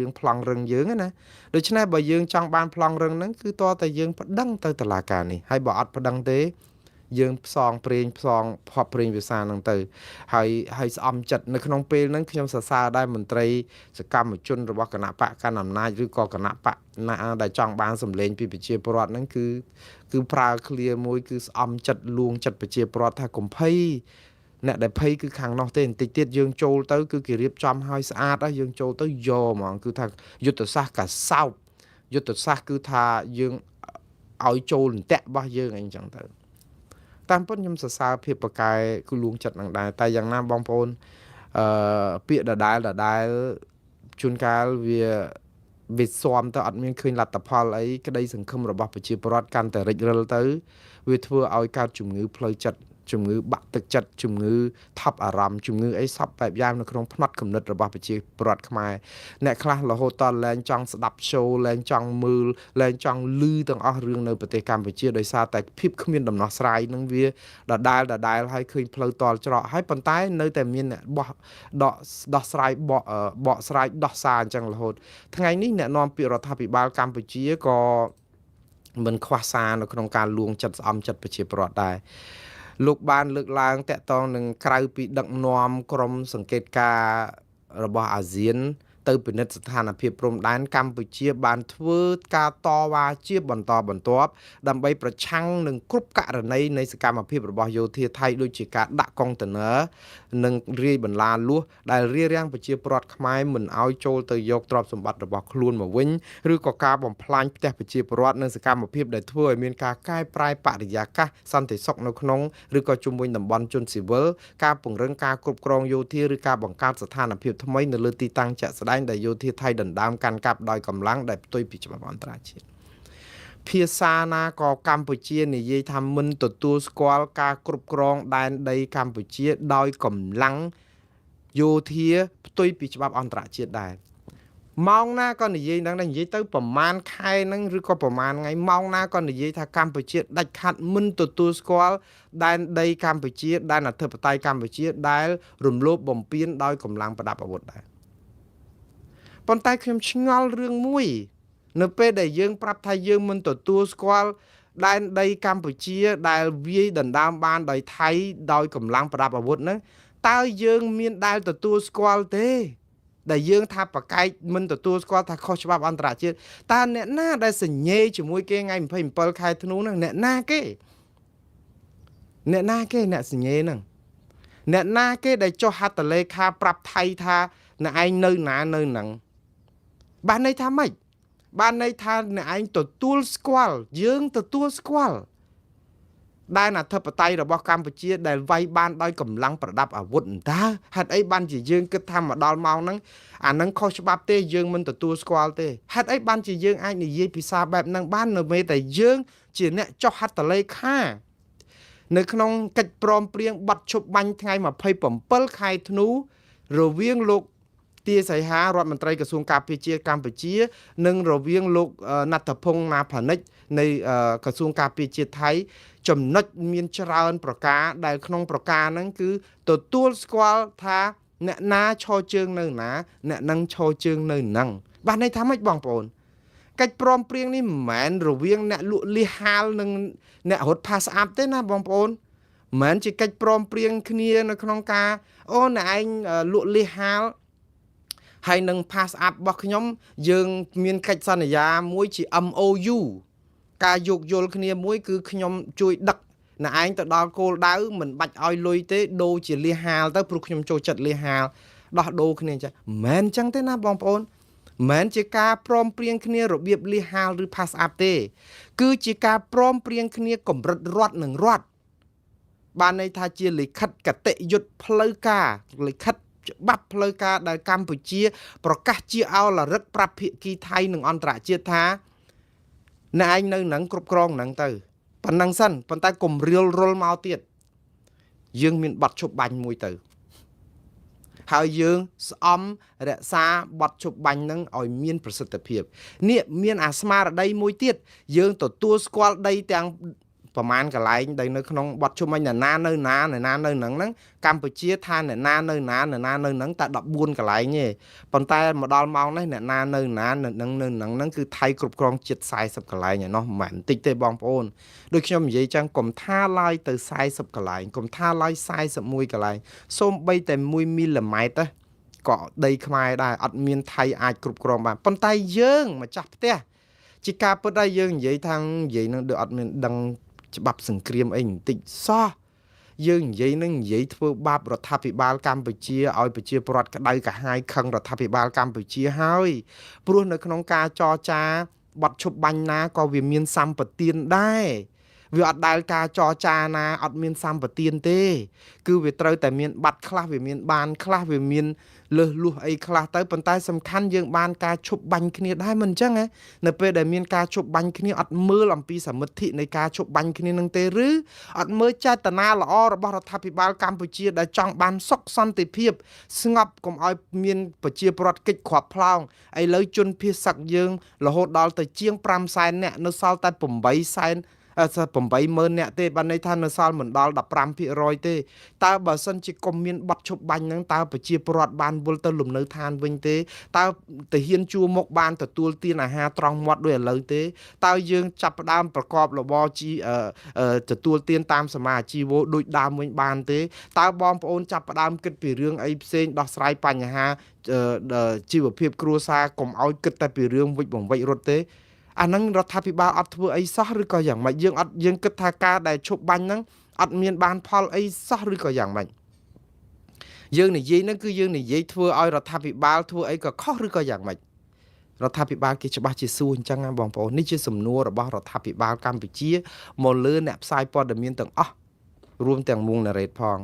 រឿងប្លង់រឹងយើងណាដូច្នេះបើយើងចង់បានប្លង់រឹងហ្នឹងគឺតើតែយើងប្តឹងទៅតុលាការនេះហើយបើអត់ប្តឹងទេយើងផ្សងព្រេងផ្សងផប់ព្រេងវិសាហ្នឹងទៅហើយហើយស្អំចិត្តនៅក្នុងពេលហ្នឹងខ្ញុំសរសើរដែរមន្ត្រីសកម្មជនរបស់គណៈបកកណ្ដាលអំណាចឬក៏គណៈបកណាដែលចង់បានសម្លេងពីប្រជាពលរដ្ឋហ្នឹងគឺគឺប្រើឃ្លាមួយគឺស្អំចិត្តលួងចិត្តប្រជាពលរដ្ឋថាកុំភ័យអ្នកដែលភ័យគឺខាងនោះទេបន្តិចទៀតយើងចូលទៅគឺគេរៀបចំឲ្យស្អាតហើយយើងចូលទៅយកហ្មងគឺថាយុទ្ធសាស្ត្រកាសោបយុទ្ធសាស្ត្រគឺថាយើងឲ្យចូលអន្ទាក់របស់យើងអីចឹងទៅតាមពិតខ្ញុំសរសើរភាពប្រកែគឺលួងចិត្តនឹងដែរតែយ៉ាងណាបងប្អូនអឺពាក្យដដែលដដែលជួនកាលវាវាស៊ាំទៅអត់មានឃើញលទ្ធផលអីក្តីសង្ឃឹមរបស់ប្រជាពលរដ្ឋកាន់តែរិចរិលទៅវាធ្វើឲ្យកើតជំងឺផ្លូវចិត្តជំងឺបាក់ទឹកចិត្តជំងឺថប់អារម្មណ៍ជំងឺអីសពបែបយ៉ាងនៅក្នុងផ្នត់គំនិតរបស់ប្រជាពលរដ្ឋខ្មែរអ្នកខ្លះរហូតតលែងចង់ស្ដាប់ show លែងចង់មើលលែងចង់ឮទាំងអស់រឿងនៅប្រទេសកម្ពុជាដោយសារតែភាពគ្មានដំណោះស្រាយនឹងវាដដែលដដែលហើយឃើញផ្លូវតល់ច្រកហើយប៉ុន្តែនៅតែមានអ្នកបោះដកដោះស្រាយបកបកស្រាយដោះសារអញ្ចឹងរហូតថ្ងៃនេះអ្នកនាំពាក្យរដ្ឋាភិបាលកម្ពុជាក៏មិនខ្វះសារនៅក្នុងការលួងចិត្តស្អំចិត្តប្រជាពលរដ្ឋដែរលោកបានលើកឡើងតាក់ទងនឹងក្រៅពីដឹកនាំក្រមសង្កេតការរបស់អាស៊ានទៅពិនិត្យស្ថានភាពព្រំដែនកម្ពុជាបានធ្វើការតវ៉ាជាបន្តបន្ទាប់ដើម្បីប្រឆាំងនឹងគ្រប់ករណីនៃសកម្មភាពរបស់យោធាថៃដូចជាការដាក់កុងតឺន័រនិងរាយបន្លាលួសដែលរារាំងប្រជាពលរដ្ឋខ្មែរមិនឲ្យចូលទៅយកទ្រព្យសម្បត្តិរបស់ខ្លួនមកវិញឬក៏ការបំផ្លាញផ្ទះប្រជាពលរដ្ឋនិងសកម្មភាពដែលធ្វើឲ្យមានការកែប្រែបរិយាកាសសន្តិសុខនៅក្នុងឬក៏ជុំវិញតំបន់ជនស៊ីវិលការពង្រឹងការគ្រប់គ្រងយោធាឬការបង្កើតស្ថានភាពថ្មីនៅលើទីតាំងជាក់ស្ដែងដែលយោធាថៃដណ្ដើមកាន់កាប់ដោយកម្លាំងដែលផ្ទុយពីច្បាប់អន្តរជាតិភាសាណាក៏កម្ពុជានិយាយថាមិនទទួលស្គាល់ការគ្រប់គ្រងដែនដីកម្ពុជាដោយកម្លាំងយោធាផ្ទុយពីច្បាប់អន្តរជាតិដែរម៉ោងណាក៏និយាយហ្នឹងដែរនិយាយទៅប្រមាណខែហ្នឹងឬក៏ប្រមាណថ្ងៃម៉ោងណាក៏និយាយថាកម្ពុជាដាច់ខាត់មិនទទួលស្គាល់ដែនដីកម្ពុជាដែនអធិបតេយ្យកម្ពុជាដែលរំលោភបំពានដោយកម្លាំងប្រដាប់អាវុធដែរប៉ុន្តែខ្ញុំឆ្ងល់រឿងមួយនៅពេលដែលយើងប្រាប់ថាយើងមិនទទួលស្គាល់ដែនដីកម្ពុជាដែលវាយដណ្ដើមបានដោយថៃដោយកម្លាំងប្រដាប់អាវុធហ្នឹងតើយើងមានដែលទទួលស្គាល់ទេដែលយើងថាប្រកែកមិនទទួលស្គាល់ថាខុសច្បាប់អន្តរជាតិតើអ្នកណាដែលសញ្ញេជាមួយគេថ្ងៃ27ខែធ្នូហ្នឹងអ្នកណាគេអ្នកណាគេអ្នកសញ្ញេហ្នឹងអ្នកណាគេដែលចុះហត្ថលេខាប្រាប់ថៃថាអ្នកឯងនៅណានៅហ្នឹងបានន័យថាម៉េចបានន័យថាអ្នកឯងទទួលស្គាល់យើងទទួលស្គាល់ដែនអធិបតេយ្យរបស់កម្ពុជាដែលវាយបានដោយកម្លាំងប្រដាប់អាវុធតើហេតុអីបានជាយើងគិតថាមកដល់ម៉ោងហ្នឹងអាហ្នឹងខុសច្បាប់ទេយើងមិនទទួលស្គាល់ទេហេតុអីបានជាយើងអាចនិយាយភាសាបែបហ្នឹងបាននៅពេលតែយើងជាអ្នកចុះហត្ថលេខានៅក្នុងកិច្ចព្រមព្រៀងបទឈប់បាញ់ថ្ងៃ27ខែធ្នូរវាងលោកទាសីហារដ្ឋមន្ត្រីក្រសួងការពារជាតិកម្ពុជានិងរវាងលោកណដ្ឋពង្សណាផានិចនៃក្រសួងការពារជាតិថៃចំណុចមានច្រើនប្រការដែលក្នុងប្រការហ្នឹងគឺទទួលស្គាល់ថាអ្នកណាឈរជើងនៅណាអ្នកនឹងឈរជើងនៅនឹងបាទន័យថាម៉េចបងប្អូនកិច្ចព្រមព្រៀងនេះមិនមែនរវាងអ្នកលក់លៀសហាលនិងអ្នករត់ផាសអាប់ទេណាបងប្អូនមិនមែនជាកិច្ចព្រមព្រៀងគ្នានៅក្នុងការអូអ្នកឯងលក់លៀសហាលហើយនឹង pass up របស់ខ្ញុំយើងមានកិច្ចសន្យាមួយជា MOU ការយោគយល់គ្នាមួយគឺខ្ញុំជួយដឹកអ្នកឯងទៅដល់គោលដៅមិនបាច់ឲ្យលុយទេដូរជាលៀសហាលទៅព្រោះខ្ញុំចូលចិត្តលៀសហាលដោះដូរគ្នាអញ្ចឹងមិនមែនអញ្ចឹងទេណាបងប្អូនមិនមែនជាការព្រមព្រៀងគ្នារបៀបលៀសហាលឬ pass up ទេគឺជាការព្រមព្រៀងគ្នាកម្រិតរដ្ឋនិងរដ្ឋបានន័យថាជាលិខិតកតិយុត្តផ្លូវការលិខិតច្បាប់ផ្លូវការដែលកម្ពុជាប្រកាសជាអោឡារឹកប្រាប់ភាគីថៃនិងអន្តរជាតិថាអ្នកឯងនៅនឹងគ្រប់គ្រងនឹងទៅប៉ុណ្ណឹងសិនប៉ុន្តែកុំរៀលរុលមកទៀតយើងមានប័ណ្ណឈប់បាញ់មួយទៅហើយយើងស្អំរក្សាប័ណ្ណឈប់បាញ់នឹងឲ្យមានប្រសិទ្ធភាពនេះមានអាស្មារតីមួយទៀតយើងទទួលស្គាល់ដីទាំង ប្រមាណកន្លែងដែលនៅក្នុងបទជុំវិញអ្នកណានៅណាអ្នកណានៅហ្នឹងហ្នឹងកម្ពុជាថាអ្នកណានៅណាអ្នកណានៅហ្នឹងតែ14កន្លែងទេប៉ុន្តែមកដល់ម៉ោងនេះអ្នកណានៅណានៅហ្នឹងនៅហ្នឹងហ្នឹងគឺថៃគ្រប់គ្រងជិត40កន្លែងឯណោះមិនមែនតិចទេបងប្អូនដូចខ្ញុំនិយាយចឹងកុំថាឡើយទៅ40កន្លែងកុំថាឡើយ41កន្លែងសូម្បីតែ1មីលីម៉ែត្រក៏ដីខ្មែរដែរអត់មានថៃអាចគ្រប់គ្រងបានប៉ុន្តែយើងម្ចាស់ផ្ទះជាការពិតដែរយើងនិយាយថានិយាយនឹងដូចអត់មានដឹងច្បាប់សង្គ្រាមអីបន្តិចសោះយើងនិយាយនឹងនិយាយធ្វើបាបរដ្ឋាភិបាលកម្ពុជាឲ្យប្រជាពលរដ្ឋក្តៅក្រហាយខឹងរដ្ឋាភិបាលកម្ពុជាហើយព្រោះនៅក្នុងការចរចាបទឈប់បាញ់ណាក៏វាមានសម្បទានដែរវាអត់ដែលការចរចាណាអត់មានសម្បទានទេគឺវាត្រូវតែមានបាត់ខ្លះវាមានបានខ្លះវាមានលើសលួសអីខ្លះទៅប៉ុន្តែសំខាន់យើងបានការឈប់បាញ់គ្នាដែរមិនអញ្ចឹងហ៎នៅពេលដែលមានការឈប់បាញ់គ្នាអត់មើលអំពីសមិទ្ធិនៃការឈប់បាញ់គ្នានឹងទេឬអត់មើលចេតនាល្អរបស់រដ្ឋាភិបាលកម្ពុជាដែលចង់បានសុខសន្តិភាពស្ងប់កុំឲ្យមានប្រជាពលរដ្ឋកិច្ចគ្រាប់ផ្លោងឥឡូវជនភៀសសឹកយើងរហូតដល់ទៅជាង5សែននាក់នៅសល់តែ8សែន80000នាក់ទេបានន័យថានៅសល់មិនដល់15%ទេតើបើសិនជាកុំមានបទឈប់បាញ់ហ្នឹងតើប្រជាពលរដ្ឋបានវិលទៅលំនៅឋានវិញទេតើទាហានជួរមុខបានទទួលទានអាហារត្រង់មាត់ដូចឥឡូវទេតើយើងចាប់ផ្ដើមប្រកបរបរជីទទួលទានតាមសមាជីវោដូចដើមវិញបានទេតើបងប្អូនចាប់ផ្ដើមគិតពីរឿងអីផ្សេងដោះស្រាយបញ្ហាជីវភាពគ្រួសារកុំឲ្យគិតតែពីរឿងវិច្ចបង្វិចរត់ទេអាហ្នឹងរដ្ឋាភិបាលអត់ធ្វើអីសោះឬក៏យ៉ាងម៉េចយើងអត់យើងគិតថាការដែលឈប់បាញ់ហ្នឹងអត់មានបានផលអីសោះឬក៏យ៉ាងម៉េចយើងនិយាយហ្នឹងគឺយើងនិយាយធ្វើឲ្យរដ្ឋាភិបាលធ្វើអីក៏ខុសឬក៏យ៉ាងម៉េចរដ្ឋាភិបាលគេច្បាស់ជាសួរអញ្ចឹងណាបងប្អូននេះជាសំណួររបស់រដ្ឋាភិបាលកម្ពុជាមកលើអ្នកផ្សាយព័ត៌មានទាំងអស់រួមទាំងមួងណារ៉េតផង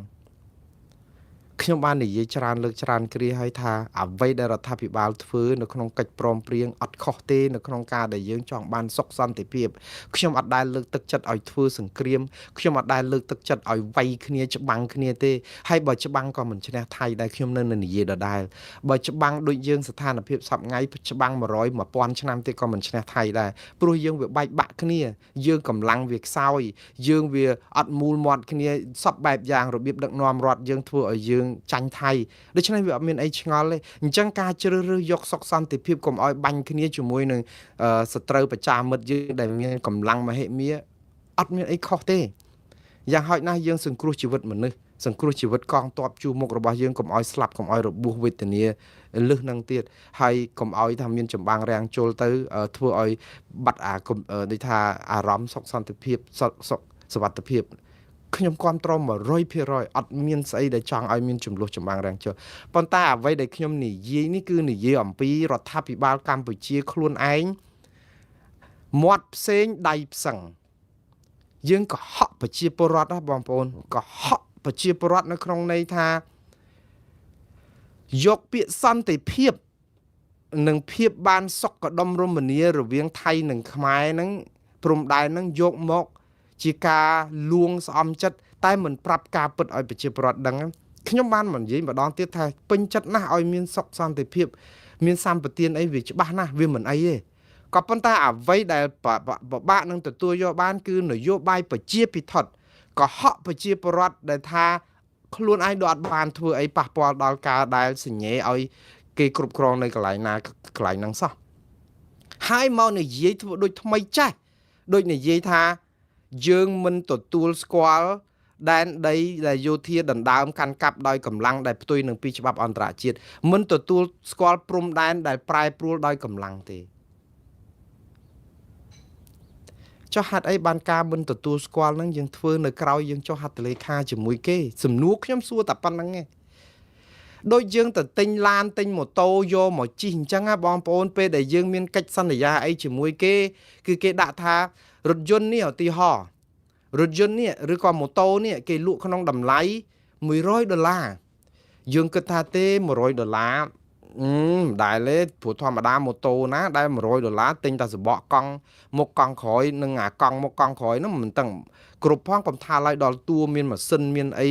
ខ្ញុំបាននិយាយច្រើនលើកច្រើនគ្រាហើយថាអ្វីដែលរដ្ឋាភិបាលធ្វើនៅក្នុងកិច្ចព្រមព្រៀងអត់ខុសទេនៅក្នុងការដែលយើងចង់បានសុខសន្តិភាពខ្ញុំអត់ដែលលើកទឹកចិត្តឲ្យធ្វើសង្គ្រាមខ្ញុំអត់ដែលលើកទឹកចិត្តឲ្យវាយគ្នាច្បាំងគ្នាទេហើយបើច្បាំងក៏មិនឈ្នះថៃដែរខ្ញុំនៅនិយាយដដែលបើច្បាំងដូចយើងស្ថានភាពសប្ងៃច្បាំង100 1000ឆ្នាំទេក៏មិនឈ្នះថៃដែរព្រោះយើងវាបែកបាក់គ្នាយើងកម្លាំងវាខ្សោយយើងវាអត់មូលមាត់គ្នាសពបែបយ៉ាងរបៀបដឹកនាំរដ្ឋយើងធ្វើឲ្យយើងចាញ់ថៃដូច្នេះវាអត់មានអីឆ្ងល់ទេអញ្ចឹងការជ្រើសរើសយកសុខសន្តិភាពកុំឲ្យបាញ់គ្នាជាមួយនឹងសត្រូវប្រចាំមិត្តយើងដែលមានកម្លាំងមហិមាអត់មានអីខុសទេយ៉ាងហោចណាស់យើងសង្គ្រោះជីវិតមនុស្សសង្គ្រោះជីវិតកងទ័ពជួរមុខរបស់យើងកុំឲ្យស្លាប់កុំឲ្យរបួសវេទនាលឹះនឹងទៀតហើយកុំឲ្យថាមានចម្បាំងរាំងជលទៅធ្វើឲ្យបាត់អាដូចថាអារម្មណ៍សុខសន្តិភាពសុខសុវត្ថិភាពខ្ញុំគាំទ្រ100%អត់មានស្អីដែលចង់ឲ្យមានចំនួនចម្បាំងរាំងជលប៉ុន្តែអ្វីដែលខ្ញុំនិយាយនេះគឺនិយាយអំពីរដ្ឋាភិបាលកម្ពុជាខ្លួនឯងមាត់ផ្សេងដៃផ្សឹងយើងកុហកប្រជាពលរដ្ឋណាបងប្អូនកុហកប្រជាពលរដ្ឋនៅក្នុងន័យថាយកពាក្យសន្តិភាពនិងភាពបានសុខដុមរមនារវាងថៃនិងខ្មែរហ្នឹងព្រំដែនហ្នឹងយកមកជាការលួងស្អំចិត្តតែមិនប្រាប់ការពិតឲ្យប្រជាពលរដ្ឋដឹងខ្ញុំបានមកនិយាយម្ដងទៀតថាពេញចិត្តណាស់ឲ្យមានសុខសន្តិភាពមានសម្បទានអីវាច្បាស់ណាស់វាមិនអីទេក៏ប៉ុន្តែអ្វីដែលពិបាកនឹងទទួលយកបានគឺនយោបាយប្រជាពិធកុហកប្រជាពលរដ្ឋដែលថាខ្លួនឯងដូចអត់បានធ្វើអីប៉ះពាល់ដល់ការដែលសញ្ញេឲ្យគេគ្រប់គ្រងនៅកន្លែងណាកន្លែងហ្នឹងសោះហើយមកនិយាយធ្វើដូចថ្មីចាស់ដូចនិយាយថាយើងមិនទទួលស្គាល់ដែនដីដែលយោធាដណ្ដើមកាន់កាប់ដោយកម្លាំងដែលផ្ទុយនឹងពីច្បាប់អន្តរជាតិមិនទទួលស្គាល់ព្រំដែនដែលប្រែប្រួលដោយកម្លាំងទេចុះហេតុអីបានការមិនទទួលស្គាល់នឹងយើងធ្វើនៅក្រោយយើងចុះហត្ថលេខាជាមួយគេសំណួរខ្ញុំសួរតែប៉ុណ្្នឹងឯងដូចយើងទៅទិញឡានទិញម៉ូតូយកមកជិះអញ្ចឹងណាបងប្អូនពេលដែលយើងមានកិច្ចសន្យាអីជាមួយគេគឺគេដាក់ថារថយន្តនេះឧទាហរណ៍រថយន្តនេះឬក៏ម៉ូតូនេះគេលក់ក្នុងតម្លៃ100ដុល្លារយើងគិតថាទេ100ដុល្លារមិនដែលទេព្រោះធម្មតាម៉ូតូណាដែល100ដុល្លារទិញតែសបកកង់មុខកង់ក្រោយនិងអាកង់មុខកង់ក្រោយហ្នឹងមិនទាំងគ្រប់ផងកុំថាឡើយដល់តួមានម៉ាស៊ីនមានអី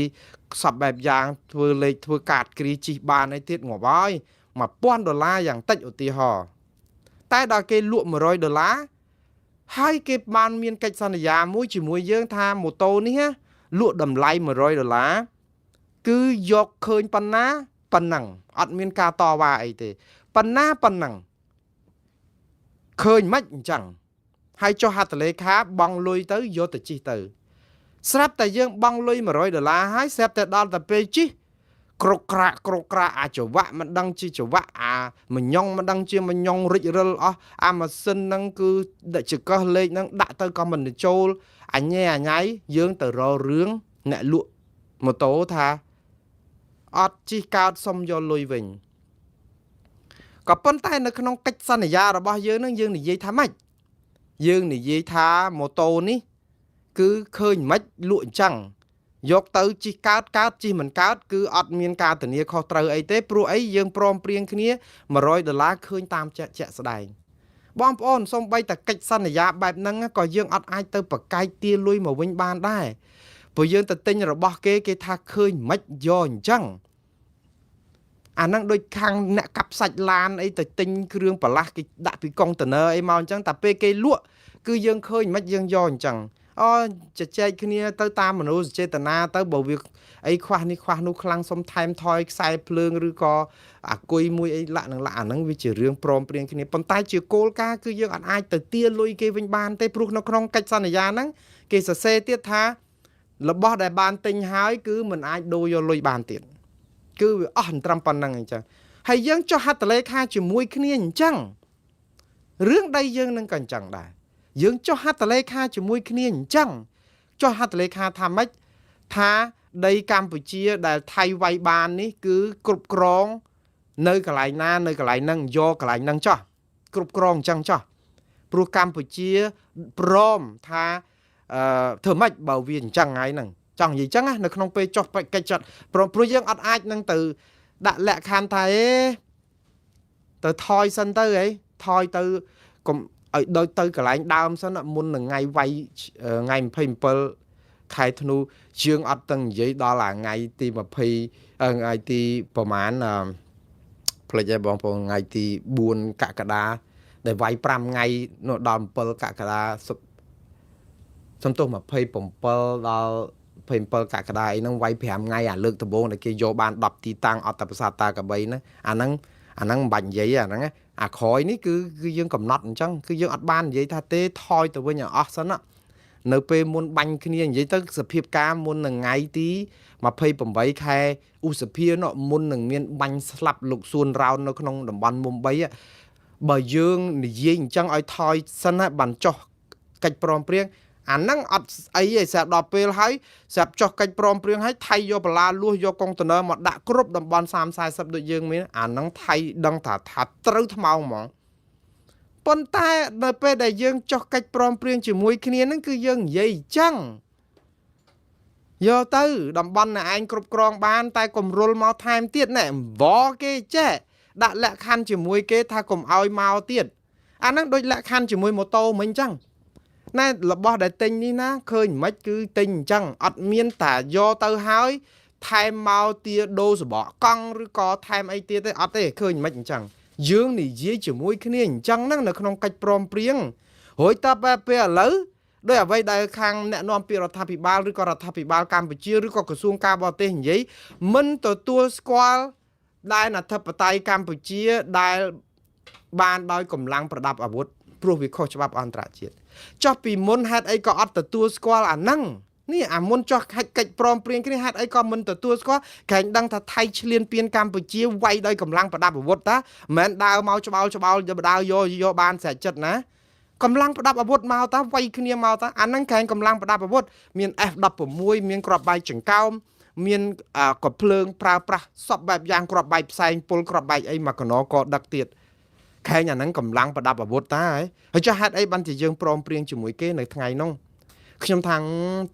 សពបែបយ៉ាងធ្វើលេខធ្វើកាតគ្រីជិះបានអីទៀតងាប់ហើយ1000ដុល្លារយ៉ាងតិចឧទាហរណ៍តែដល់គេលក់100ដុល្លារ ហើយគេបានមានកិច្ចសន្យាមួយជាមួយយើងថាម៉ូតូនេះណាលក់តម្លៃ100ដុល្លារគឺយកឃើញប៉ុណ្ណាប៉ុណ្ណឹងអត់មានការតវ៉ាអីទេប៉ុណ្ណាប៉ុណ្ណឹងឃើញមិនអញ្ចឹងហើយចុះហត្ថលេខាបង់លុយទៅយកទៅជិះទៅស្រាប់តែយើងបង់លុយ100ដុល្លារហើយស្រាប់តែដល់តែពេលជិះក្រក្រាក់ក្រក្រាក់អាចវៈមិនដឹងជាចវៈអាមញងមិនដឹងជាមញងរិចរិលអស់អាម៉ាស៊ីនហ្នឹងគឺចកឹះលេខហ្នឹងដាក់ទៅក៏មិនចូលអញែអញៃយើងទៅរករឿងអ្នកលក់ម៉ូតូថាអត់ជិះកើតសុំយកលុយវិញក៏ប៉ុន្តែនៅក្នុងកិច្ចសន្យារបស់យើងនឹងយើងនិយាយថាម៉េចយើងនិយាយថាម៉ូតូនេះគឺឃើញម៉េចលក់អញ្ចឹងយកទៅជិះកើតកើតជិះមិនកើតគឺអត់មានការធានាខុសត្រូវអីទេព្រោះអីយើងព្រមព្រៀងគ្នា100ដុល្លារឃើញតាមជាក់ស្ដែងបងប្អូនសូម្បីតែកិច្ចសន្យាបែបហ្នឹងក៏យើងអត់អាចទៅប្រកែកទាលុយមកវិញបានដែរព្រោះយើងទៅទិញរបស់គេគេថាឃើញមិនយកអញ្ចឹងអាហ្នឹងដូចខាងអ្នកកាប់សាច់ឡានអីទៅទិញគ្រឿងបន្លាស់គេដាក់ពីកុងតឺន័រអីមកអញ្ចឹងតែពេលគេលក់គឺយើងឃើញមិនយើងយកអញ្ចឹងអូជជែកគ្នាទៅតាមមនោសញ្ចេតនាទៅបើវាអីខ្វះនេះខ្វះនោះខ្លាំងសុំថែមថយខ្សែភ្លើងឬក៏អាគុយមួយអីលាក់នឹងលាក់អាហ្នឹងវាជារឿងព្រមព្រៀងគ្នាប៉ុន្តែជាគោលការណ៍គឺយើងអត់អាចទៅទាលុយគេវិញបានទេព្រោះនៅក្នុងកិច្ចសន្យាហ្នឹងគេសរសេរទៀតថារបស់ដែលបានទិញហើយគឺมันអាចដូរយកលុយបានទៀតគឺវាអស់ត្រឹមប៉ុណ្្នឹងអញ្ចឹងហើយយើងចុះហត្ថលេខាជាមួយគ្នាអញ្ចឹងរឿងដីយើងនឹងក៏អញ្ចឹងដែរយើងចុះហត្ថលេខាជាមួយគ្នាអញ្ចឹងចុះហត្ថលេខាថាម៉េចថាដីកម្ពុជាដែលថៃវាយបាននេះគឺគ្រប់គ្រងនៅកន្លែងណានៅកន្លែងហ្នឹងយកកន្លែងហ្នឹងចោះគ្រប់គ្រងអញ្ចឹងចោះព្រោះកម្ពុជាព្រមថាធ្វើម៉េចបើវាអញ្ចឹងថ្ងៃហ្នឹងចង់និយាយអញ្ចឹងណានៅក្នុងពេលចុះកិច្ចចាត់ព្រោះយើងអត់អាចនឹងទៅដាក់លក្ខខណ្ឌថាអេទៅថយសិនទៅអីថយទៅកុំឲ្យដូចទៅកន្លែងដើមសិនមុននឹងថ្ងៃវាយថ្ងៃ27ខែធ្នូជាងអត់ទាំងនិយាយដល់អាថ្ងៃទី20ថ្ងៃទីប្រហែលភ្លេចហើយបងប្អូនថ្ងៃទី4កក្កដាដែលវាយ5ថ្ងៃនោះដល់7កក្កដាសំទោស27ដល់27កក្កដាអីហ្នឹងវាយ5ថ្ងៃអាលើកដំបូងដែលគេយកបាន10ទីតាំងអត់តែប្រាសាទតាកបីហ្នឹងអាហ្នឹងមិនបាច់និយាយអាហ្នឹងអាក្រោយនេះគឺយើងកំណត់អញ្ចឹងគឺយើងអត់បាននិយាយថាទេថយទៅវិញឲ្យអស់សិនណានៅពេលមុនបាញ់គ្នានិយាយទៅសភាពការមុននឹងថ្ងៃទី28ខែឧសភានោះមុននឹងមានបាញ់ស្លាប់លោកសួនរោននៅក្នុងតំបន់មុំ3បើយើងនិយាយអញ្ចឹងឲ្យថយសិនណាបានចុះកិច្ចព្រមព្រៀងអាហ្នឹងអត់អីទេស្រាប់ដល់ពេលហើយស្រាប់ចុះកិច្ចព្រមព្រៀងហើយថៃយកបន្លាលួសយកកុងតឺន័រមកដាក់គ្រប់តំបន់30 40ដូចយើងមានអាហ្នឹងថៃដឹងថាត្រូវថ្មោងហ្មងប៉ុន្តែនៅពេលដែលយើងចុះកិច្ចព្រមព្រៀងជាមួយគ្នាហ្នឹងគឺយើងនិយាយអញ្ចឹងយកទៅតំបន់ណែឯងគ្រប់គ្រងបានតែកុំរុលមកថែមទៀតណែវគេចេះដាក់លក្ខខណ្ឌជាមួយគេថាកុំឲ្យមកទៀតអាហ្នឹងដូចលក្ខខណ្ឌជាមួយម៉ូតូមិញអញ្ចឹងណែរបស់ដែលទិញនេះណាឃើញមិនគឺទិញអញ្ចឹងអត់មានតាយកទៅហើយថែមមកទាដូរសបកកង់ឬក៏ថែមអីទៀតទេអត់ទេឃើញមិនអញ្ចឹងយើងនិយាយជាមួយគ្នាអញ្ចឹងហ្នឹងនៅក្នុងកិច្ចព្រមព្រៀងរួចតពេលឥឡូវដោយអ្វីដែលខាងអ្នកនាំពាក្យរដ្ឋាភិបាលឬក៏រដ្ឋាភិបាលកម្ពុជាឬក៏ក្រសួងការបរទេសនិយាយមិនទទួលស្គាល់ដែនអធិបតេយ្យកម្ពុជាដែលបានដោយកម្លាំងប្រដាប់អាវុធព្រោះវាខុសច្បាប់អន្តរជាតិចុះពីមុនហេតុអីក៏អត់ទទួលស្គាល់អាហ្នឹងនេះអាមុនចុះកិច្ចព្រមព្រៀងគ្នាហេតុអីក៏មិនទទួលស្គាល់ក្រែងដឹងថាថៃឈ្លានពានកម្ពុជាវាយដោយកម្លាំងប្រដាប់អាវុធតាមិនមែនដើរមកច្បោលច្បោលដើរយកបានស្រេចចិត្តណាកម្លាំងប្រដាប់អាវុធមកតាវាយគ្នាមកតាអាហ្នឹងក្រែងកម្លាំងប្រដាប់អាវុធមាន F16 មានគ្រាប់បែកចង្កោមមានកំភ្លើងប្រើប្រាស់សពបែបយ៉ាងគ្រាប់បែកផ្សែងពុលគ្រាប់បែកអីមកកណកដឹកទៀតខែងអាហ្នឹងកម្លាំងប្រដាប់អាវុធតាហើយចុះហេតុអីបានជាយើងព្រមព្រៀងជាមួយគេនៅថ្ងៃនោះខ្ញុំថា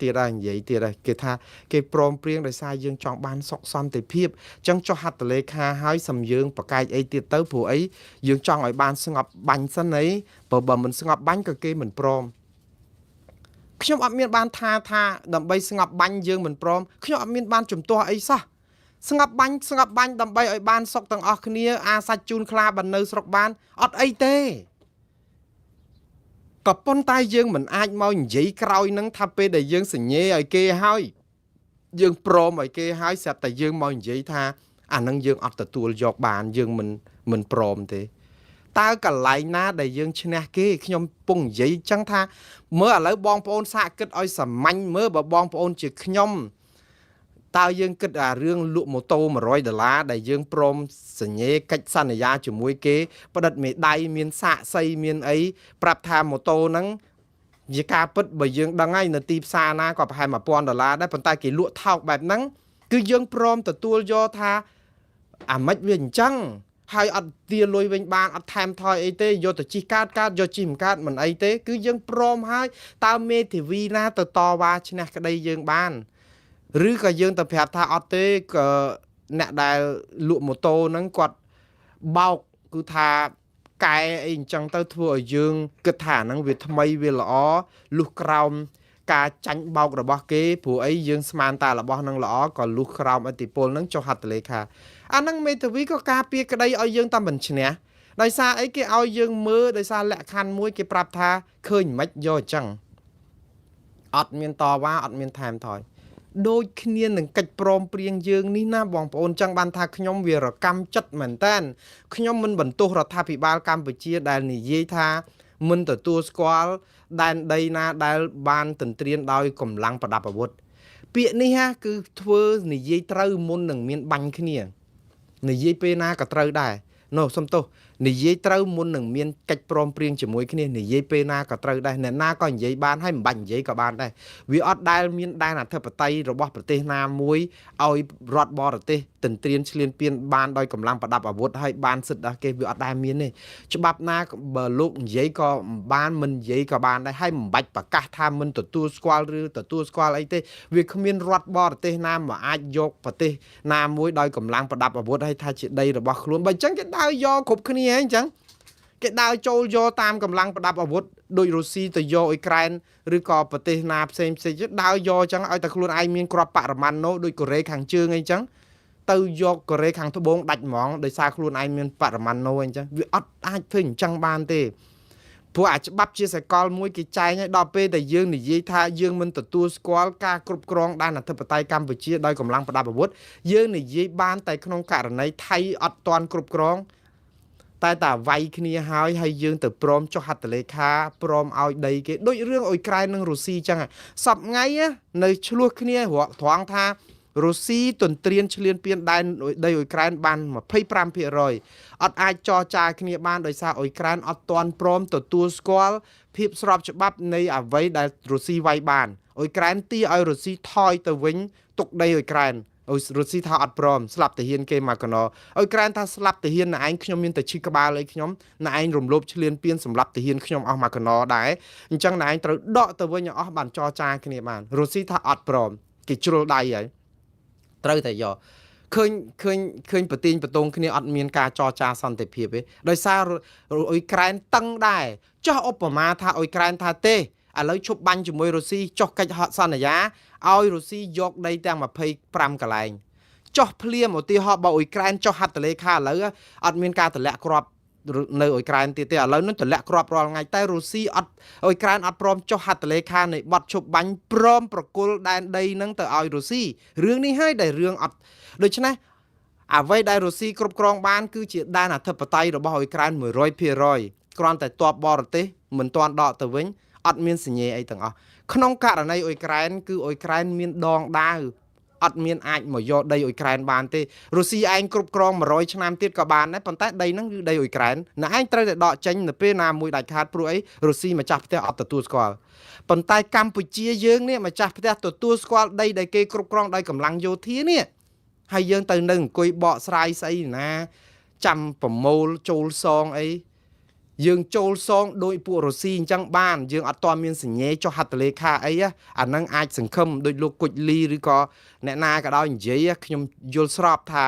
ទៀតហើយនិយាយទៀតហើយគេថាគេព្រមព្រៀងដោយសារយើងចង់បានសុខសន្តិភាពអញ្ចឹងចុះហត្ថលេខាហើយសំយើងប្រកែកអីទៀតទៅព្រោះអីយើងចង់ឲ្យបានស្ងប់បាញ់សិនអីបើមិនស្ងប់បាញ់ក៏គេមិនព្រមខ្ញុំអត់មានបានថាដើម្បីស្ងប់បាញ់យើងមិនព្រមខ្ញុំអត់មានបានជំទាស់អីសោះស្ងប់បាញ់ស្ងប់បាញ់ដើម្បីឲ្យបានសុខទាំងអស់គ្នាអាសាច់ជូនខ្លាបាននៅស្រុកបានអត់អីទេ ក៏ប៉ុន្តែយើងមិនអាចមកនិយាយក្រោយនឹងថាពេលដែលយើងសញ្ញេឲ្យគេហើយយើងព្រមឲ្យគេហើយស្រាប់តែយើងមកនិយាយថាអានឹងយើងអត់ទទួលយកបានយើងមិនព្រមទេតើកន្លែងណាដែលយើងឈ្នះគេខ្ញុំពងនិយាយចឹងថាមើលឥឡូវបងប្អូនសាកគិតឲ្យសាមញ្ញមើលបើបងប្អូនជាខ្ញុំតើយើងគិតអារឿងលក់ម៉ូតូ100ដុល្លារដែលយើងព្រមសញ្ញេកិច្ចសន្យាជាមួយគេផ្ដិតមេដៃមានសាកសីមានអីប្រាប់ថាម៉ូតូហ្នឹងជាការពិតបើយើងដឹងហើយនៅទីផ្សារណាក៏ប្រហែល1000ដុល្លារដែរប៉ុន្តែគេលក់ថោកបែបហ្នឹងគឺយើងព្រមទទួលយកថាអាម៉េចវាអញ្ចឹងហើយអត់ទាលុយវិញបានអត់ថែមថយអីទេយកទៅជិះកើតកើតយកជិះមិនកើតមិនអីទេគឺយើងព្រមហើយតើមេធាវីណាទៅតវ៉ាឈ្នះក្តីយើងបានឬក៏យើងទៅប្រាប់ថាអត់ទេក៏អ្នកដែលលក់ម៉ូតូហ្នឹងគាត់បោកគឺថាកែអីអញ្ចឹងទៅធ្វើឲ្យយើងគិតថាហ្នឹងវាថ្មីវាល្អលុះក្រោមការចាញ់បោករបស់គេព្រោះអីយើងស្មានតែរបស់ហ្នឹងល្អក៏លុះក្រោមឥទ្ធិពលហ្នឹងចុះហត្ថលេខាអាហ្នឹងមេធាវីក៏ការពារក្តីឲ្យយើងតែមិនឈ្នះដោយសារអីគេឲ្យយើងមើលដោយសារលក្ខខណ្ឌមួយគេប្រាប់ថាឃើញមិនយកអញ្ចឹងអត់មានតវ៉ាអត់មានថែមថយដូចគ្នានឹងកិច្ចព្រមព្រៀងយើងនេះណាបងប្អូនចឹងបានថាខ្ញុំវារកម្មចិត្តមែនតើខ្ញុំមិនបន្ទោសរដ្ឋាភិបាលកម្ពុជាដែលនិយាយថាមិនទទួលស្គាល់ដែនដីណាដែលបានទន្ទ្រានដោយកម្លាំងប្រដាប់អាវុធពាក្យនេះហាគឺធ្វើនិយាយត្រូវមុននឹងមានបាញ់គ្នានិយាយពេលណាក៏ត្រូវដែរនោះសុំទោសនិយាយត្រូវមុននឹងមានកិច្ចព្រមព្រៀងជាមួយគ្នានិយាយពេលណាក៏ត្រូវដែរអ្នកណាក៏និយាយបានហើយមិនបាច់និយាយក៏បានដែរវាអត់ដែលមានដែនអធិបតេយ្យរបស់ប្រទេសណាមួយឲ្យរដ្ឋបរទេសទន្ទ្រានឈ្លានពានបានដោយកម្លាំងប្រដាប់អាវុធហើយបានសិទ្ធិដល់គេវាអត់ដែលមានទេច្បាប់ណាបើលោកនិយាយក៏បានមិននិយាយក៏បានដែរហើយមិនបាច់ប្រកាសថាមិនទទួលស្គាល់ឬទទួលស្គាល់អីទេវាគ្មានរដ្ឋបរទេសណាមកអាចយកប្រទេសណាមួយដោយកម្លាំងប្រដាប់អាវុធហើយថាជាដីរបស់ខ្លួនបើអញ្ចឹងគេដើរយកគ្រប់គ្នាហ្នឹងអញ្ចឹងគេដើរចូលយកតាមកម្លាំងប្រដាប់អាវុធដោយរុស្ស៊ីទៅយកអ៊ុយក្រែនឬក៏ប្រទេសណាផ្សេងផ្សេងដើរយកអញ្ចឹងឲ្យតែខ្លួនឯងមានគ្រាប់បរមាណូដូចកូរ៉េខាងជើងអីចឹងទៅយកកូរ៉េខាងត្បូងដាច់ហ្មងដោយសារខ្លួនឯងមានបរមាណូអីចឹងវាអត់អាចធ្វើអញ្ចឹងបានទេព្រោះអាច្បាប់ជាសកលមួយគេចែងឲ្យដល់ពេលដែលយើងនិយាយថាយើងមិនទទួលស្គាល់ការគ្រប់គ្រងដែនអធិបតេយ្យកម្ពុជាដោយកម្លាំងប្រដាប់អាវុធយើងនិយាយបានតែក្នុងករណីថៃអត់ទាន់គ្រប់គ្រងតែតាវាយគ្នាហើយហើយយើងទៅព្រមចុះហត្ថលេខាព្រមឲ្យដីគេដូចរឿងអ៊ុយក្រែននិងរុស្ស៊ីចឹងសប្ងៃនៅឆ្លោះគ្នាត្រង់ថារុស្ស៊ីទន្ទ្រានឈ្លានពានដែនដីអ៊ុយក្រែនបាន 25% អត់អាចចរចាគ្នាបានដោយសារអ៊ុយក្រែនអត់ទាន់ព្រមទទួលស្គាល់ភាពស្របច្បាប់នៃអ្វីដែលរុស្ស៊ីវាយបានអ៊ុយក្រែនទីឲ្យរុស្ស៊ីថយទៅវិញទុកដីអ៊ុយក្រែនរុស្ស៊ីថាអត់ព្រមស្លាប់ទាហានគេមកកណោអ៊ុយក្រែនថាស្លាប់ទាហានណែឯងខ្ញុំមានតែឈឺក្បាលអីខ្ញុំណែឯងរំលោភឈ្លានពានសម្លាប់ទាហានខ្ញុំអស់មកកណោដែរអញ្ចឹងណែឯងត្រូវដកទៅវិញឲ្យអស់បានចរចាគ្នាបានរុស្ស៊ីថាអត់ព្រមគេជ្រុលដៃហើយត្រូវតែយកឃើញឃើញឃើញប្រទៀងប្រទងគ្នាអត់មានការចរចាសន្តិភាពទេដោយសារអ៊ុយក្រែនតឹងដែរចោះឧបមាថាអ៊ុយក្រែនថាទេឥឡូវឈប់បាញ់ជាមួយរុស្ស៊ីចុះកិច្ចសន្យាឲ្យរុស្ស៊ីយកដីទាំង25កន្លែងចុះភ្លាមឧទាហរណ៍បើអ៊ុយក្រែនចុះហត្ថលេខាឥឡូវអត់មានការតម្លាក់គ្រាប់នៅអ៊ុយក្រែនទៀតទេឥឡូវនឹងតម្លាក់គ្រាប់រាល់ថ្ងៃតែរុស្ស៊ីអត់អ៊ុយក្រែនអត់ព្រមចុះហត្ថលេខានៃបទឈប់បាញ់ព្រមប្រគល់ដែនដីនឹងទៅឲ្យរុស្ស៊ីរឿងនេះហើយដែលរឿងអត់ដូច្នេះអ្វីដែលរុស្ស៊ីគ្រប់គ្រងបានគឺជាដែនអធិបតេយ្យរបស់អ៊ុយក្រែន 100% គ្រាន់តែទ័ពបរទេសមិនទាន់ដកទៅវិញអត់មានសញ្ញាអីទាំងអស់ក្នុងករណីអ៊ុយក្រែនគឺអ៊ុយក្រែនមានដងដាវអត់មានអាចមកយកដីអ៊ុយក្រែនបានទេរុស្ស៊ីឯងគ្រប់គ្រង100ឆ្នាំទៀតក៏បានដែរប៉ុន្តែដីហ្នឹងគឺដីអ៊ុយក្រែនណែឯងត្រូវតែដកចេញនៅពេលណាមួយដាច់ខាតព្រោះអីរុស្ស៊ីម្ចាស់ផ្ទះអត់ទទួលស្គាល់ប៉ុន្តែកម្ពុជាយើងនេះម្ចាស់ផ្ទះទទួលស្គាល់ដីដែលគេគ្រប់គ្រងដោយកម្លាំងយោធានេះហើយយើងទៅនៅអង្គុយបកស្រាយស្អីណាចាំប្រមូលចូលសងអីយើងចូលសងដោយពួករុស្ស៊ីអញ្ចឹងបានយើងអត់ទាន់មានសញ្ញាចុះហត្ថលេខាអីអាហ្នឹងអាចសង្ឃឹមដោយលោកគុជលីឬក៏អ្នកណាក៏ដោយនិយាយខ្ញុំយល់ស្របថា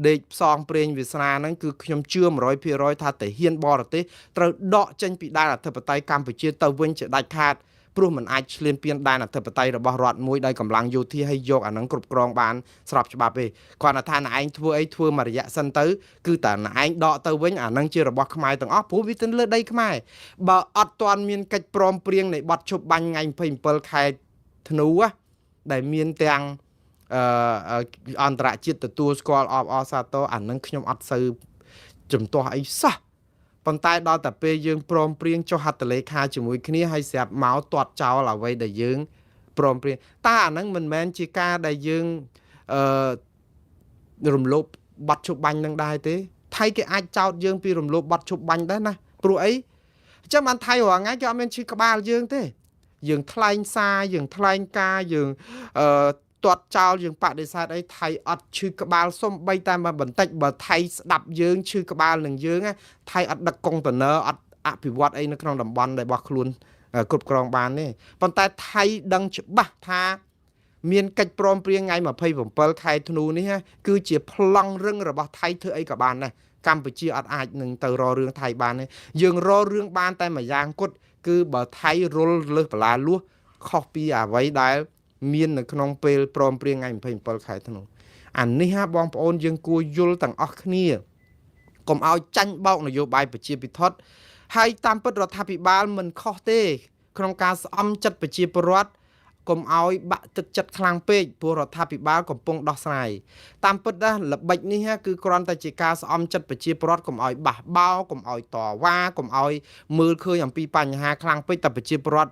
ដេកផ្សងព្រេងវាសនាហ្នឹងគឺខ្ញុំជឿ 100% ថាទាហានបរទេសត្រូវដកចេញពីដែនអធិបតេយ្យកម្ពុជាទៅវិញជាដាច់ខាត ព្រោះมันអាចឈ្លានពានដែនអធិបតេយ្យរបស់រដ្ឋមួយដោយកម្លាំងយោធាឲ្យយកអានឹងគ្រប់គ្រងបានស្របច្បាប់ទេគ្រាន់តែថាណែឯងធ្វើអីធ្វើមួយរយៈសិនទៅគឺតែណែឯងដកទៅវិញអានឹងជារបស់ខ្មែរទាំងអស់ព្រោះវាទៅលើដីខ្មែរបើអត់ទាន់មានកិច្ចព្រមព្រៀងនៃបទឈប់បាញ់ថ្ងៃ27ខែធ្នូដែលមានទាំងអន្តរជាតិទទួលស្គាល់អបអរសាទរអានឹងខ្ញុំអត់សូវជំទាស់អីសោះប៉ុន្តែដល់តែពេលយើងព្រមព្រៀងចុះហត្ថលេខាជាមួយគ្នាហើយស្រាប់មកទាត់ចោលអ្វីដែលយើងព្រមព្រៀងតើអានឹងមិនមែនជាការដែលយើងអឺរំលោភបទឈប់បាញ់នឹងដែរទេថៃគេអាចចោទយើងពីរំលោភបទឈប់បាញ់ដែរណាព្រោះអីអញ្ចឹងបានថៃរាល់ថ្ងៃគេអត់មានឈឺក្បាលយើងទេយើងថ្លែងសារយើងថ្លែងការយើងអឺទាត់ចោលយើងបដិសេធអីថៃអត់ឈឺក្បាលសំបីតែមកបន្តិចបើថៃស្ដាប់យើងឈឺក្បាលនឹងយើងថៃអត់ដឹកកុងតឺន័រអត់អភិវឌ្ឍអីនៅក្នុងតំបន់ដែលរបស់ខ្លួនគ្រប់គ្រងបានទេប៉ុន្តែថៃដឹងច្បាស់ថាមានកិច្ចព្រមព្រៀងថ្ងៃ27ខែធ្នូនេះគឺជាប្លង់រឹងរបស់ថៃធ្វើអីក៏បានដែរកម្ពុជាអត់អាចនឹងទៅរករឿងថៃបានទេយើងរករឿងបានតែមួយយ៉ាងគត់គឺបើថៃរុលលើសបលាលួសខុសពីអ្វីដែលមាននៅក្នុងពេលព្រមព្រៀងថ្ងៃ27ខែធ្នូអានេះហាបងប្អូនយើងគួរយល់ទាំងអស់គ្នាកុំឲ្យចាញ់បោកនយោបាយប្រជាពិធដ្ឋហើយតាមពិតរដ្ឋាភិបាលមិនខុសទេក្នុងការស្អំចិត្តប្រជាពលរដ្ឋកុំឲ្យបាក់ទឹកចិត្តខ្លាំងពេកព្រោះរដ្ឋាភិបាលកំពុងដោះស្រាយតាមពិតណាល្បិចនេះគឺគ្រាន់តែជាការស្អំចិត្តប្រជាពលរដ្ឋកុំឲ្យបះបោកុំឲ្យតវ៉ាកុំឲ្យមើលឃើញអំពីបញ្ហាខ្លាំងពេកតែប្រជាពលរដ្ឋ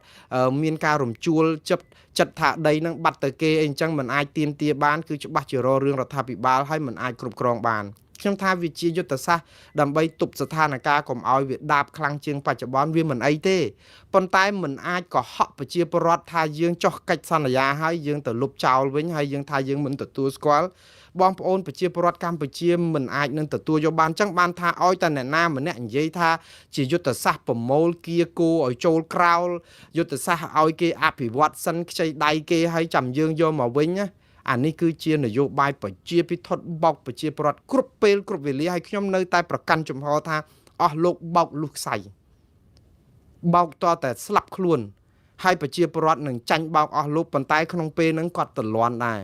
មានការរំជួលចិត្តថាដីនឹងបាត់ទៅគេអីអញ្ចឹងមិនអាចទាមទារបានគឺច្បាស់ជារករឿងរដ្ឋាភិបាលហើយមិនអាចគ្រប់គ្រងបានខ្ញុំថាវាជាយុទ្ធសាស្ត្រដើម្បីទប់ស្ថានភាពកុំឲ្យវាដាបខ្លាំងជាងបច្ចុប្បន្នវាមិនអីទេប៉ុន្តែមិនអាចកុហកប្រជាពលរដ្ឋថាយើងចុះកិច្ចសន្យាហើយយើងទៅលុបចោលវិញហើយយើងថាយើងមិនទទួលស្គាល់បងប្អូនប្រជាពលរដ្ឋកម្ពុជាមិនអាចនឹងទទួលយកបានចឹងបានថាឲ្យតែអ្នកណាម្នាក់និយាយថាជាយុទ្ធសាស្ត្រប្រមូលគៀគោឲ្យចូលក្រោលយុទ្ធសាស្ត្រឲ្យគេអភិវឌ្ឍសិនខ្ចីដៃគេហើយចាំយើងយកមកវិញណាអានេះគឺជានយោបាយប្រជាពិធដ្ឋបោកប្រជាពលរដ្ឋគ្រប់ពេលគ្រប់វេលាហើយខ្ញុំនៅតែប្រកាន់ជំហរថាអស់លោកបោកលុះខ្សៃបោកតតែស្លាប់ខ្លួនហើយប្រជាពលរដ្ឋនឹងចាញ់បោកអស់លោកប៉ុន្តែក្នុងពេលហ្នឹងគាត់តលន់ដែរ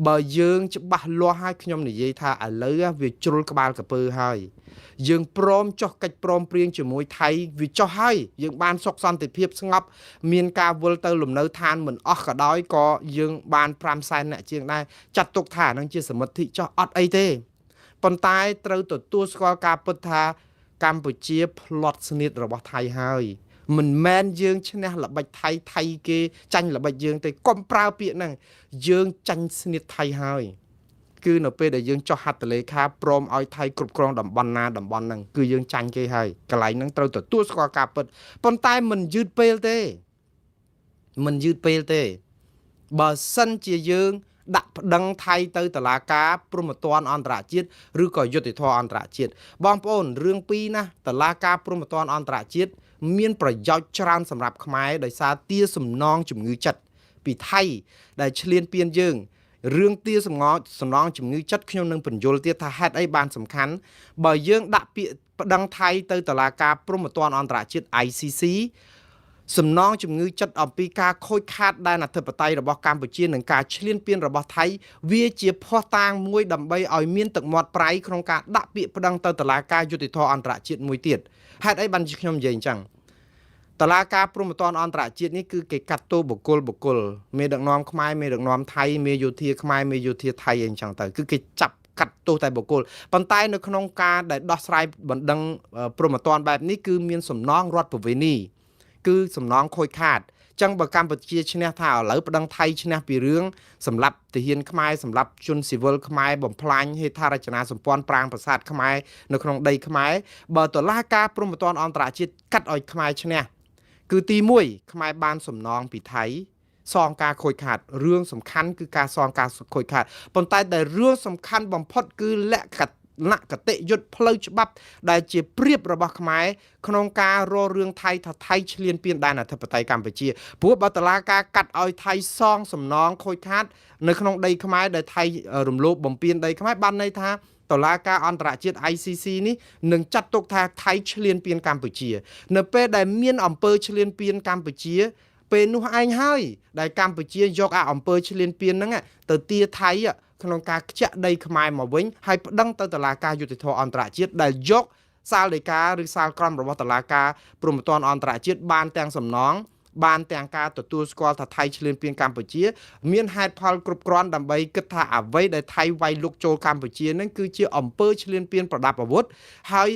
បើយើងច្បាស់លាស់ហើយខ្ញុំនិយាយថាឥឡូវវាជ្រុលក្បាលកពើហើយយើងព្រមចុះកិច្ចព្រមព្រៀងជាមួយថៃវាចុះហើយយើងបានសុខសន្តិភាពស្ងប់មានការវិលទៅលំនៅឋានមិនអស់ក៏ដោយក៏យើងបាន5សែនអ្នកជាងដែរចាត់ទុកថានឹងជាសមិទ្ធិចុះអត់អីទេប៉ុន្តែត្រូវទទួលស្គាល់ការពិតថាកម្ពុជាផ្លត់ស្នៀតរបស់ថៃហើយមិនមែនយើងឈ្នះល្បិចថៃថៃគេចាញ់ល្បិចយើងទេកុំប្រើពាក្យហ្នឹងយើងចាញ់ស្នៀតថៃហើយគឺនៅពេលដែលយើងចុះហត្ថលេខាព្រមឲ្យថៃគ្រប់គ្រងតំបន់ណាតំបន់ហ្នឹងគឺយើងចាញ់គេហើយកន្លែងហ្នឹងត្រូវទទួលស្គាល់ការពិតប៉ុន្តែមិនយឺតពេលទេមិនយឺតពេលទេបើសិនជាយើងដាក់ប្តឹងថៃទៅតុលាការព្រហ្មទណ្ឌអន្តរជាតិឬក៏យុត្តិធម៌អន្តរជាតិបងប្អូនរឿងពីរណាតុលាការព្រហ្មទណ្ឌអន្តរជាតិមានប្រយោជន៍ច្រើនសម្រាប់ខ្មែរដោយសារទាសំណងជំងឺចិត្តពីថៃដែលឈ្លានពានយើងរឿងទាសំណងជំងឺចិត្តខ្ញុំនឹងបញ្យល់ទៀតថាហេតុអីបានសំខាន់បើយើងដាក់ពាក្យប្តឹងថៃទៅតុលាការព្រហ្មទណ្ឌអន្តរជាតិ ICC សំណងជំងឺចិត្តអំពីការខូចខាតដែនអធិបតេយ្យរបស់កម្ពុជានិងការឈ្លានពានរបស់ថៃវាជាភស្តុតាងមួយដើម្បីឲ្យមានទឹកមាត់ប្រៃក្នុងការដាក់ពាក្យប្តឹងទៅតុលាការយុត្តិធម៌អន្តរជាតិមួយទៀតហេតុអីបានជាខ្ញុំនិយាយអញ្ចឹងតុលាការព្រហ្មទណ្ឌអន្តរជាតិនេះគឺគេកាត់ទោសបុគ្គលមេដឹកនាំខ្មែរមេដឹកនាំថៃមេយោធាខ្មែរមេយោធាថៃអីអញ្ចឹងទៅគឺគេចាប់កាត់ទោសតែបុគ្គលប៉ុន្តែនៅក្នុងការដែលដោះស្រាយបណ្ដឹងព្រហ្មទណ្ឌបែបនេះគឺមានសំណងរដ្ឋប្រវេណីគឺសំណងខូចខាតចឹងបើកម្ពុជាឈ្នះថាឥឡូវប្តឹងថៃឈ្នះពីរឿងសម្រាប់ទាហានខ្មែរសម្រាប់ជនស៊ីវិលខ្មែរបំផ្លាញហេដ្ឋារចនាសម្ព័ន្ធប្រាង្គប្រាសាទខ្មែរនៅក្នុងដីខ្មែរបើតុលាការព្រហ្មទណ្ឌអន្តរជាតិកាត់ឲ្យខ្មែរឈ្នះគឺទី1ខ្មែរបានសំណងពីថៃសងការខូចខាតរឿងសំខាន់គឺការសងការខូចខាតប៉ុន្តែដែលរឿងសំខាន់បំផុតគឺលក្ខណៈគតិយុត្តផ្លូវច្បាប់ដែលជាព្រៀបរបស់ខ្មែរក្នុងការរករឿងថៃថាថៃឈ្លានពានដែនអធិបតេយ្យកម្ពុជាព្រោះបើតុលាការកាត់ឲ្យថៃសងសំណងខូចខាតនៅក្នុងដីខ្មែរដែលថៃរំលោភបំពានដីខ្មែរបានន័យថាតុលាការអន្តរជាតិ ICC នេះនឹងចាត់ទុកថាថៃឈ្លានពានកម្ពុជានៅពេលដែលមានអំពើឈ្លានពានកម្ពុជា ពេលនោះឯងហើយដែលកម្ពុជាយកអាអំពើឈ្លានពានហ្នឹងទៅទាថៃក្នុងការខ្ជាក់ដីខ្មែរមកវិញហើយប្តឹងទៅតុលាការយុត្តិធម៌អន្តរជាតិដែលយកសាលដីកាឬសាលក្រមរបស់តុលាការព្រហ្មទណ្ឌអន្តរជាតិបានទាំងសំណងបានទាំងការទទួលស្គាល់ថាថៃឈ្លានពានកម្ពុជាមានហេតុផលគ្រប់គ្រាន់ដើម្បីគិតថាអ្វីដែលថៃវាយលុកចូលកម្ពុជានឹងគឺជាអំពើឈ្លានពានប្រដាប់អាវុធហើយ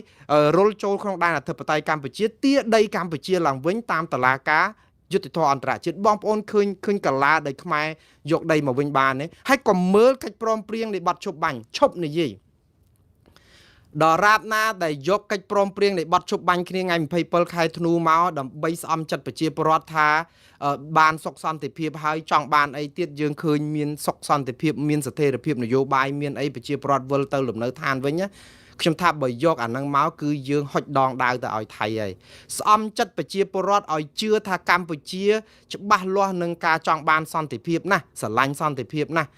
រុលចូលក្នុងដែនអធិបតេយ្យកម្ពុជាទាដីកម្ពុជាឡើងវិញតាមតុលាការយុត្តិធម៌អន្តរជាតិបងប្អូនឃើញឃើញកាឡាដែលខ្មែរយកដីមកវិញបានទេហើយក៏មើលកិច្ចព្រមព្រៀងនៃបទឈប់បាញ់ឈប់និយាយដល់រាបណាដែលយកកិច្ចព្រមព្រៀងនៃបទឈប់បាញ់គ្នាថ្ងៃ27ខែធ្នូមកដើម្បីស្អំចិត្តប្រជាពលរដ្ឋថាបានសុខសន្តិភាពហើយចង់បានអីទៀតយើងឃើញមានសុខសន្តិភាពមានស្ថិរភាពនយោបាយមានអីប្រជាពលរដ្ឋវិលទៅលំនៅឋានវិញណាខ្ញុំថាបើយកអានឹងមកគឺយើងហុចដងដាវទៅឲ្យថៃហើយស្អំចិត្តប្រជាពលរដ្ឋឲ្យជឿថាកម្ពុជាច្បាស់លាស់នឹងការចង់បានសន្តិភាពណាស់ស្រឡាញ់សន្តិភាពណាស់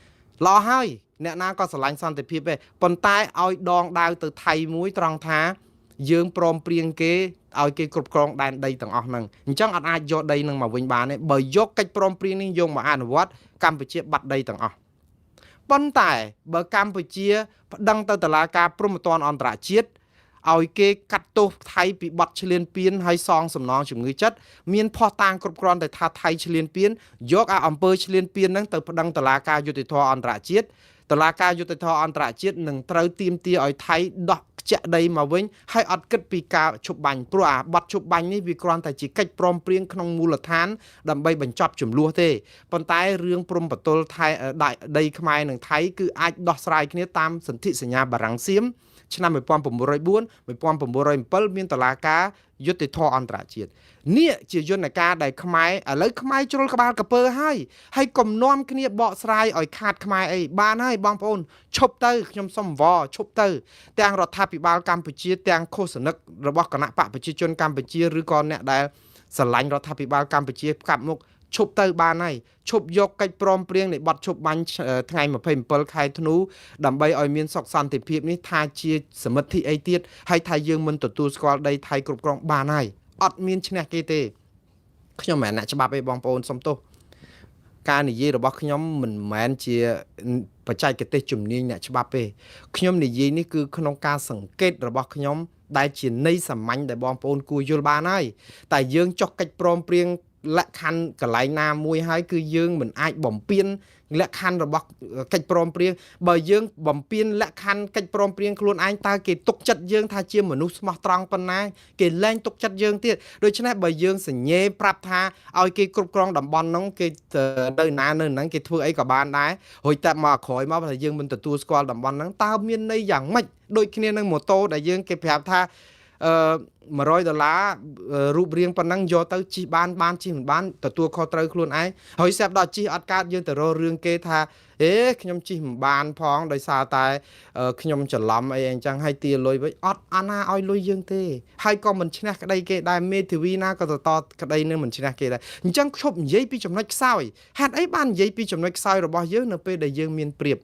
ល្អហើយអ្នកណាក៏ស្រឡាញ់សន្តិភាពដែរប៉ុន្តែឲ្យដងដាវទៅថៃមួយត្រង់ថាយើងព្រមព្រៀងគេឲ្យគេគ្រប់គ្រងដែនដីទាំងអស់ហ្នឹងអញ្ចឹងអត់អាចយកដីហ្នឹងមកវិញបានទេបើយកកិច្ចព្រមព្រៀងនេះយកមកអនុវត្តកម្ពុជាបាត់ដីទាំងអស់ប៉ុន្តែបើកម្ពុជាប្តឹងទៅតុលាការព្រហ្មទណ្ឌអន្តរជាតិឲ្យគេកាត់ទោសថៃពីបទឈ្លានពានហើយសងសំណងជំងឺចិត្តមានភស្តុតាងគ្រប់គ្រាន់តែថាថៃឈ្លានពានយកអាអំពើឈ្លានពានហ្នឹងទៅប្តឹងតុលាការយុត្តិធម៌អន្តរជាតិតុលាការយុត្តិធម៌អន្តរជាតិនឹងត្រូវទាមទារឲ្យថៃដោះខ្ជាក់ដីមកវិញហើយអត់គិតពីការឈប់បាញ់ព្រោះអាបទឈប់បាញ់នេះវាគ្រាន់តែជាកិច្ចព្រមព្រៀងក្នុងមូលដ្ឋានដើម្បីបញ្ចប់ចំនួនទេប៉ុន្តែរឿងព្រំប្រទល់ថៃដីខ្មែរនិងថៃគឺអាចដោះស្រាយគ្នាតាមសន្ធិសញ្ញាបារាំងសៀមឆ្នាំ1904 1907មានតុលាការយុត្តិធម៌អន្តរជាតិនេះជាយន្តការដែលខ្មែរឥឡូវខ្មែរជ្រុលក្បាលកពើហើយហើយកុំនាំគ្នាបកស្រាយឲ្យខាតខ្មែរអីបានហើយបងប្អូនឈប់ទៅខ្ញុំសុំវឈប់ទៅទាំងរដ្ឋាភិបាលកម្ពុជាទាំងឃោសនិករបស់គណៈបកប្រជាជនកម្ពុជាឬក៏អ្នកដែលស្រឡាញ់រដ្ឋាភិបាលកម្ពុជាផ្កាប់មុខឈប់ទៅបានហើយឈប់យកកិច្ចព្រមព្រៀងនៃបទឈប់បាញ់ថ្ងៃ27ខែធ្នូដើម្បីឲ្យមានសុខសន្តិភាពនេះថាជាសមិទ្ធិអីទៀតហើយថាយើងមិនទទួលស្គាល់ដីថៃគ្រប់គ្រងបានហើយអត់មានឈ្នះគេទេខ្ញុំមិនមែនអ្នកច្បាប់ទេបងប្អូនសុំទោសការនិយាយរបស់ខ្ញុំមិនមែនជាបច្ចេកទេសជំនាញអ្នកច្បាប់ទេខ្ញុំនិយាយនេះគឺក្នុងការសង្កេតរបស់ខ្ញុំដែលជាន័យសាមញ្ញដែលបងប្អូនគួរយល់បានហើយតែយើងចុះកិច្ចព្រមព្រៀងលក្ខខណ្ឌកន្លែងណាមួយហើយគឺយើងមិនអាចបំពេញលក្ខខណ្ឌរបស់កិច្ចព្រមព្រៀងបើយើងបំពេញលក្ខខណ្ឌកិច្ចព្រមព្រៀងខ្លួនឯងតើគេទុកចិត្តយើងថាជាមនុស្សស្មោះត្រង់ប៉ុណ្ណាគេលែងទុកចិត្តយើងទៀតដូច្នេះបើយើងសញ្ញេប្រាប់ថាឲ្យគេគ្រប់គ្រងតំបន់ហ្នឹងគេនៅណានៅហ្នឹងគេធ្វើអីក៏បានដែររួចតែមកក្រោយមកថាយើងមិនទទួលស្គាល់តំបន់ហ្នឹងតើមានន័យយ៉ាងម៉េចដូចគ្នានឹងម៉ូតូដែលយើងគេប្រាប់ថា100ដុល្លាររូបរាងប៉ុណ្ណឹងយកទៅជិះបានបានជិះមិនបានទទួលខុសត្រូវខ្លួនឯងហើយស្រាប់ដល់ជិះអត់កើតយើងទៅរករឿងគេថាអេខ្ញុំជិះមិនបានផងដោយសារតែខ្ញុំច្រឡំអីអញ្ចឹងហើយទាលុយវិញអត់អាណាឲ្យលុយយើងទេហើយក៏មិនឈ្នះក្តីគេដែរមេធាវីណាក៏តក្តីនឹងមិនឈ្នះគេដែរអញ្ចឹងឈប់និយាយពីចំណុចខ្សោយហេតុអីបាននិយាយពីចំណុចខ្សោយរបស់យើងនៅពេលដែលយើងមានព្រៀប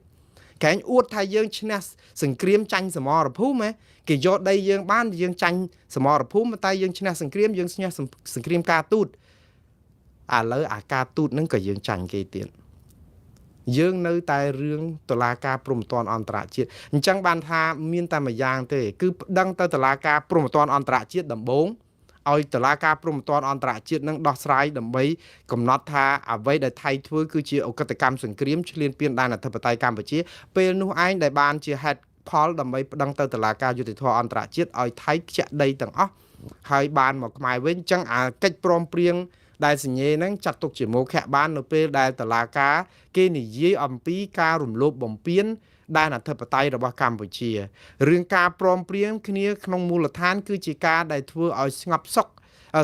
ក្រែងអួតថាយើងឈ្នះសង្គ្រាមចាញ់សមរភូមិហ៎គេយកដីយើងបានយើងចាញ់សមរភូមិតែយើងឈ្នះសង្គ្រាមយើងឈ្នះសង្គ្រាមការទូតឥឡូវអាការទូតហ្នឹងក៏យើងចាញ់គេទៀតយើងនៅតែរឿងតុលាការព្រហ្មទណ្ឌអន្តរជាតិអញ្ចឹងបានថាមានតែមួយយ៉ាងទេគឺប្តឹងទៅតុលាការព្រហ្មទណ្ឌអន្តរជាតិដំបូងឲ្យតុលាការព្រហ្មទណ្ឌអន្តរជាតិនឹងដោះស្រាយដើម្បីកំណត់ថាអ្វីដែលថៃធ្វើគឺជាឧក្រិដ្ឋកម្មសង្គ្រាមឈ្លានពានដែនអធិបតេយ្យកម្ពុជាពេលនោះឯងដែលបានជាហេតុផលដើម្បីប្តឹងទៅតុលាការយុត្តិធម៌អន្តរជាតិឲ្យថៃខ្ជាក់ដីទាំងអស់ហើយបានមកខ្មែរវិញអញ្ចឹងអាកិច្ចព្រមព្រៀងដែលសញ្ញេហ្នឹងចាត់ទុកជាមោឃៈបាននៅពេលដែលតុលាការគេនិយាយអំពីការរំលោភបំពានដែនអធិបតេយ្យរបស់កម្ពុជារឿងការព្រមព្រៀងគ្នាក្នុងមូលដ្ឋានគឺជាការដែលធ្វើឲ្យស្ងប់សុខ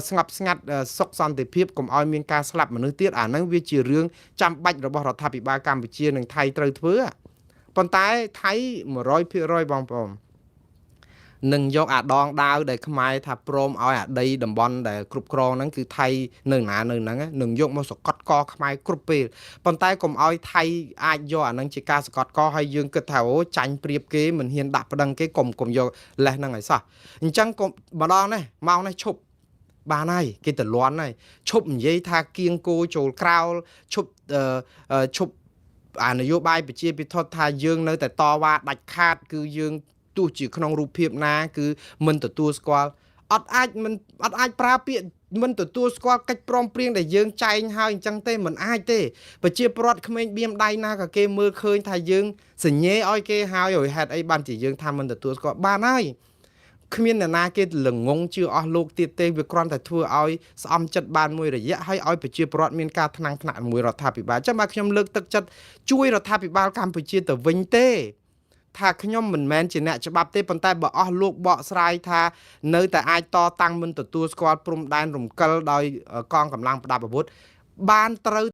ស្ងប់ស្ងាត់សុខសន្តិភាពកុំឲ្យមានការស្លាប់មនុស្សទៀតអាហ្នឹងវាជារឿងចាំបាច់របស់រដ្ឋាភិបាលកម្ពុជានិងថៃត្រូវធ្វើប៉ុន្តែថៃ100%បងប្អូននឹងយកអាដងដាវដែលខ្មែរថាព្រមឲ្យអាដីតំបន់ដែលគ្រប់គ្រងហ្នឹងគឺថៃនៅណានៅហ្នឹងនឹងយកមកសកត់កខ្មែរគ្រប់ពេលប៉ុន្តែកុំឲ្យថៃអាចយកអាហ្នឹងជាការសកត់កហើយយើងគិតថាអូចាញ់ព្រៀបគេមិនហ៊ានដាក់ប្តឹងគេកុំយកលេសហ្នឹងឲ្យសោះអញ្ចឹងកុំម្ដងនេះម៉ោងនេះឈប់ បានហើយគេតលន់ហើយឈប់និយាយថាគៀងគោចូលក្រោលឈប់ឈប់អានយោបាយប្រជាពិធថាយើងនៅតែតវ៉ាដាច់ខាតគឺយើងទោះជាក្នុងរូបភាពណាគឺមិនទទួលស្គាល់អត់អាចមិនអត់អាចប្រើពាក្យមិនទទួលស្គាល់កិច្ចព្រមព្រៀងដែលយើងចែងហើយអញ្ចឹងទេមិនអាចទេប្រជាពលរដ្ឋក្មេងបៀមដៃណាក៏គេមើលឃើញថាយើងសញ្ញេឲ្យគេហើយឲ្យហេតុអីបានជាយើងថាមិនទទួលស្គាល់បានហើយគ្មានអ្នកណាគេល្ងងជឿអស់លោកទៀតទេវាគ្រាន់តែធ្វើឲ្យស្អំចិត្តបានមួយរយៈហើយឲ្យប្រជាពលរដ្ឋមានការថ្នាំងថ្នាក់មួយរដ្ឋាភិបាលចាំបាទខ្ញុំលើកទឹកចិត្តជួយរដ្ឋាភិបាលកម្ពុជាទៅវិញទេថាខ្ញុំមិនមែនជាអ្នកច្បាប់ទេប៉ុន្តែបើអស់លោកបកស្រាយថានៅតែអាចតតាំងមិនទទួលស្គាល់ព្រំដែនរំកិលដោយកងកម្លាំងប្រដាប់អាវុធបានត្រូវ